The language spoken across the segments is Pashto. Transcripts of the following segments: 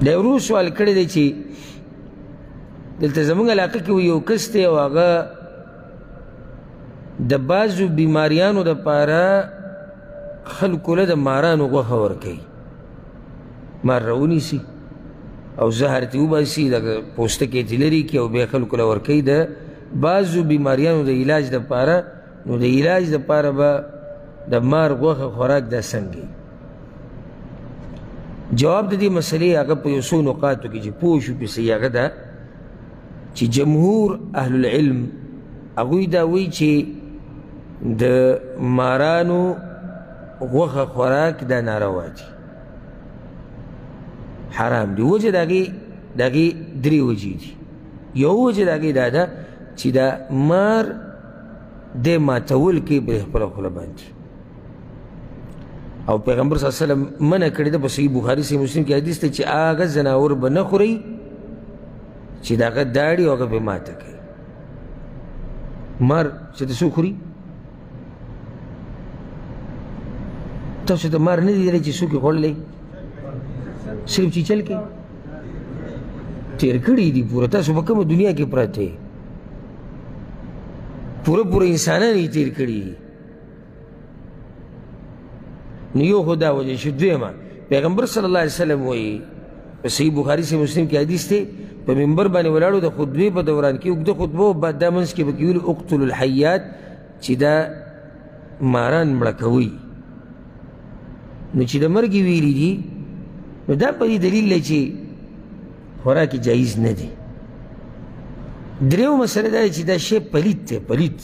دا ورور سوال کړی دی چې دلته زموږ علاقه کې یو کس دی او هغه د بعضو بیماریانو دپاره خلکو له د مارانو غوښه ورکوي. مار راونیسي او زهر ترې وباسي، دغه پوستکی ترې لرې کړي او بیا خلکو له ورکوي د بعضو بیماریانو د علاج دپاره. نو د علاج دپاره به د مار غوښه خوراک دا څنګه؟ جواب د دې مسئلې هغه په یو څو نقاطو کې چې پوه شو پې صحیح هغه ده چې جمهور اهل العلم هغوی دا وایي چې د مارانو غوښه خوراک دا ناروا دي، حرام دي. وجه د هغې درې وجې دي. یو وجه د هغې دا ده چې دا مار دی ماتول کوي پر خپله خوله باندې، او پیغمبر صلی الله علیه وسلم منع کړې ده په صحیح بخاري صحیح مسلم کې حدیث دی چې هغه ځناور به نه خورئ چې د هغه داړي او هغه پرې ماته کوي. مار چې ته څوک خوري؟ تاسو ته مار نه دی لیدلی چې څوک یې خوړلی؟ صرف چیچل کې تېر کړي دي پوره. تاسو په کومه دنیا کې پراته یئ؟ پوره پوره انسانان یې تېر کړي دي. نو یو خو دا وجه شو. دویمه پیغمبر صلی الله علیه وسلم وایي په صحیح بخاري صحیح مسلم کې حدیث دی، په منبر باندې ولاړو د خطبې په دوران کې اوږده خطبه وه، دا منځ کې پکې ویلو اقتلوا الحیات، چې دا ماران مړه کوئ. نو چې د مرګ یې ویلي دي نو دا په دې دلیل دی چې خوراک یې جایز نه دی. درېیمه مسله دا ده چې دا شی پلیت دی، پلیت،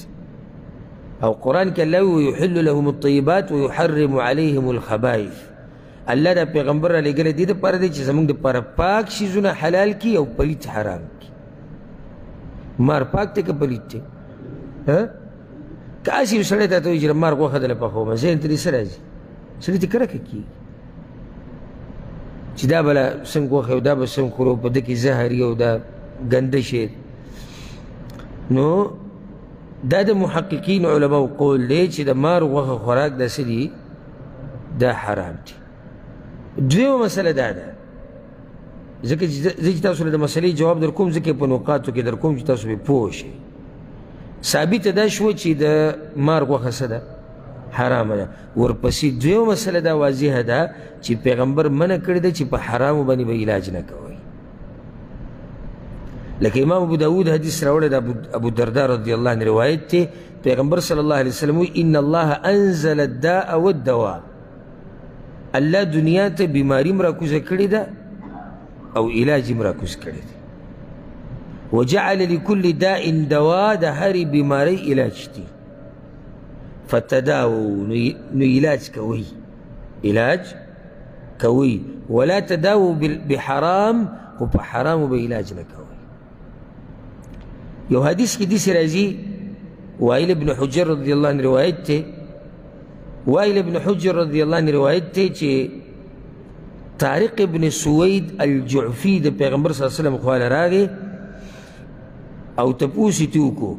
او قرآن کې الله وایي ویحل لهم الطیبات ویحرم علیهم الخبائث. الله دا پیغمبر را لېږلی دې دپاره دی چې زموږ دپاره پاک شیزونه حلال کړي او پلیت حرام کړي. مار پاک دی که پلیت دی؟ که هسې یو سړی تا ته وایي چې د مار غوښه درله پخوم، ذهن ته دې څه راځي؟ سړي ته کرکه کېږي چې دا به لا څنګه غوښه او دا به څنګه خورو، په ده کې زهر او دا ګنده شی. نو دا د محققین علماو قول دی چې د مار غوښه خوراک دا څه دي؟ دا حرام دي. دویمه مسله دا ده، ځکه زه چې تاسو له د مسلې جواب در کوم ځکه په نقاطو کې در کوم چې تاسو پرې پوه شئ. ثابته دا شوه چې د مار غوښه څه ده؟ حرامه ده. ورپسې دویمه مسله دا واضحه ده چې پیغمبر منع کړې ده چې په حرامو باندې به علاج نه کوئ. لکه امام ابو داود حدیث راوړی د ابو الدرداء رضی الله عنه روایت دی، پیغمبر صلی الله علیه وسلم وایي ان الله انزل الداء والدواء، الله دنیا ته بیماري هم راکوزه کړې ده او علاج هم راکوز کړی دی. وجعل لكل داء دواء، د هرې بیمارۍ علاج دی. فتداووا، نو علاج کوئ، علاج کوئ. ولا تداووا بحرام، خو په حرامو به علاج نه کوئ. یو حدیث کې داسې راځي، وائل ابن حجر رضی الله عنه روایت دی، وائل ابن حجر رضی الله عنه روایت دی چې طارق ابن سوید الجعفي د پیغمبر صلی الله علیه وسلم خواله راغی او تپوس یې ترې وکړو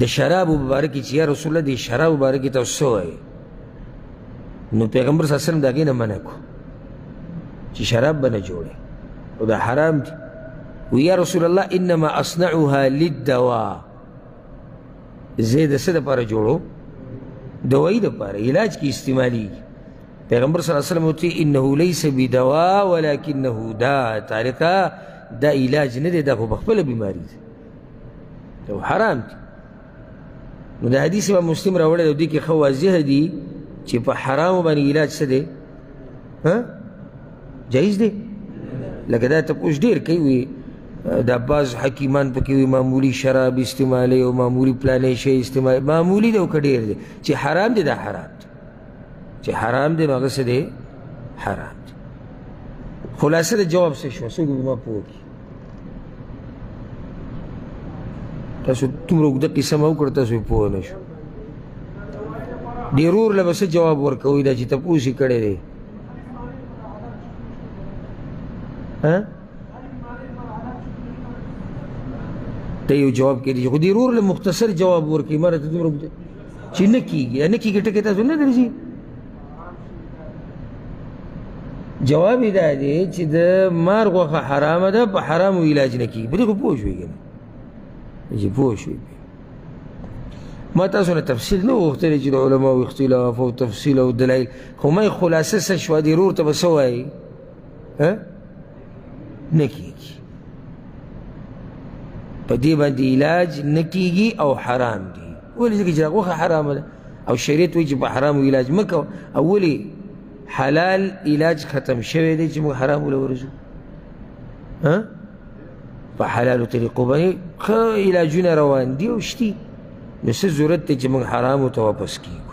د شرابو په باره کې چې یا رسول الله د شرابو باره کې تاسو څه وایئ؟ نو پیغمبر صلی الله علیه وسلم د هغې نه منع کړو چې شراب به نه جوړې او دا حرام دي. وی یا رسول الله انما اصنعها للدواء، زه د څه دپاره جوړو؟ دوایي دپاره، علاج کې استعمالیږي. پیغمبر صلی الله علیه وسلم ورته انه لیس بدواء ولکنه داء. طارقه دا علاج نه دی، دا خو په خپله بیماري ده او حرام دی. نو د حدیث امام مسلم راوړی دی، دې کې ښه واضح دي چې په حرامو باندې علاج څه دی؟ جایز دی. لکه دا تپوس ډېر کوي، وي دا بعض حکیمان پکې وي معمولي شراب استعمالوي او معمولي پلانی شی استعمالوي، معمولي دی او که ډېر دی؟ چې حرام دی دا حرام دی، چې حرام دی نو هغه څه دی؟ حرام دی. خلاصه د جواب څه شوه؟ څوک به ما پوه کړي؟ تاسو دومره اوږده قصه ما وکړه، تاسو یې پوه نه شو. دې ورور له به څه جواب ورکوئ دا چې تپوس یې کړی دی؟ ته یو جواب کې دی، خو دې ورور له مختصر جواب ورکوي، ما راته دومره اوږده چې نه کېږي، نه کېږي ټکی تاسو نه درځي. جواب یې دا دی چې د مار غوښه حرامه ده، په حرامو علاج نه کېږي. په دې خو پوه شوې که نه؟ چې پوه شوې. ما تاسو نه تفصیل نه غوښتلی چې د علماو اختلاف او تفصیل او دلایل، خو ما یې خلاصه څه شوه، دې ورور ته به څه وایي؟ نه کېږي، په دې باندې علاج نه کېږي او حرام دی. ولې؟ ځکه چې دا غوښه حرامه ده او شریعت وایي چې په حرامو علاج مه کوه. او ولې حلال علاج ختم شوی دی چې موږ حرامو له ورځو؟ په حلالو طریقو باندې ښه علاجونه روان دي او شتي، نو څه ضرورت دی چې موږ حرامو ته واپس کېږو؟